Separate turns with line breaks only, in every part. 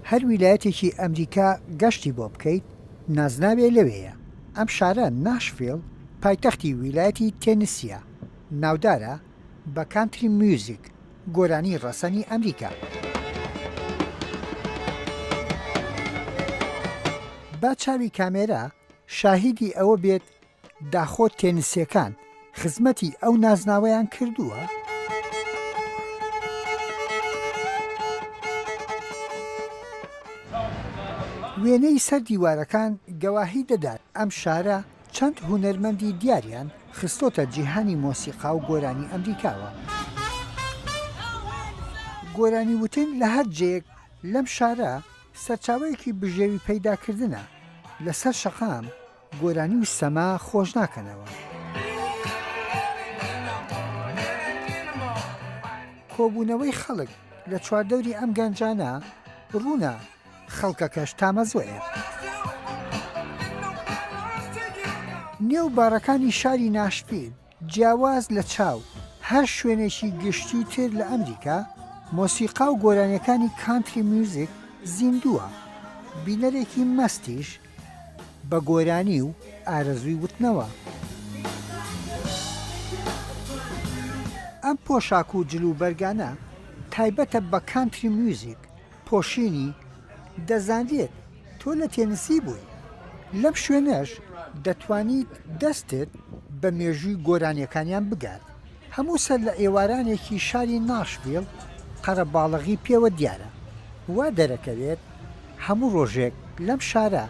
هەر ویلایەتێکی ئەمریکا گەشتی بۆ بکەیت، نازناوێ لەوێیە. ئەم شارە، ناشڤیل، پایتەختی ویلایەتی تێنسییە، ناودارە بە کانتری میوزیک، گۆرانی ڕەسەنی ئەمریکا. با چاوی کامێرا شاهیدی ئەوە بێت داخۆ تێنسییەکان خزمەتی ئەو نازناوەیان کردووە؟ وێنەی سەر دیوارەکان گەواهی دەدات ئەم شارە چەند هونەرمەندی دیاریان خستۆتە جیهانی مۆسیقا و گۆرانی ئەمریکاوە. گۆرانی وتن لە هەر جێیەک لەم شارە سەرچاوەیەکی بژێوی پەیداکردنە، لەسەر شەقام گۆرانی و سەما خۆش ناکەنەوە. کۆبوونەوەی خەڵک لە چواردەوری ئەم گەنجانە ڕوونە، خەڵکەکەش تامەزۆیە. نێو باڕەکانی شاری ناشڤیل جیاواز لە چاو هەر شوێنێکی گشتی تر لە ئەمریکا، مۆسیقا و گۆرانیەکانی کانتری میوزیک زیندووە، بینەرێکی مەستیش بە گۆرانی و ئارەزووی وتنەوە. ئەم پۆشاک و جل و بەرگانە تایبەتە بە کانتری میوزیک پۆشینی، دەزانرێت تۆ لە تێنسی بووی، لەم شوێنەش دەتوانیت دەستت بە مێژووی گۆرانیەکانیان بگات، هەموو سەر لە ئێوارانێکی شاری ناشڤیڵ قەرەباڵغی پێوە دیارە، وا دەرەکەوێت هەموو ڕۆژێک لەم شارە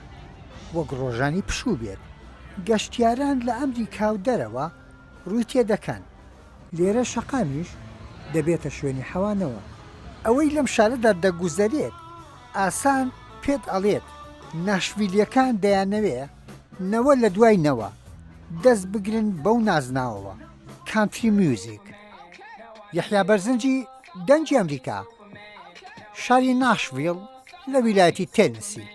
وەک ڕۆژانی پشوو بێت، گەشتیاران لە ئەمریکا و دەرەوە ڕووی تێدەکەن. لێرە شەقامیش دەبێتە شوێنی حەوانەوە. ئەوەی لەم شارەدا دەگوزەرێت ئاسان پێت ئەڵێت ناشڤیلیەکان دەیانەوێ نەوە لە دوای نەوە دەست بگرن بەو نازناوەوە، کانتری میوزیک. یەحیا بەرزنجی، دەنگی ئەمریکا، شاری ناشڤیڵ لە ویلایەتی تێنسی.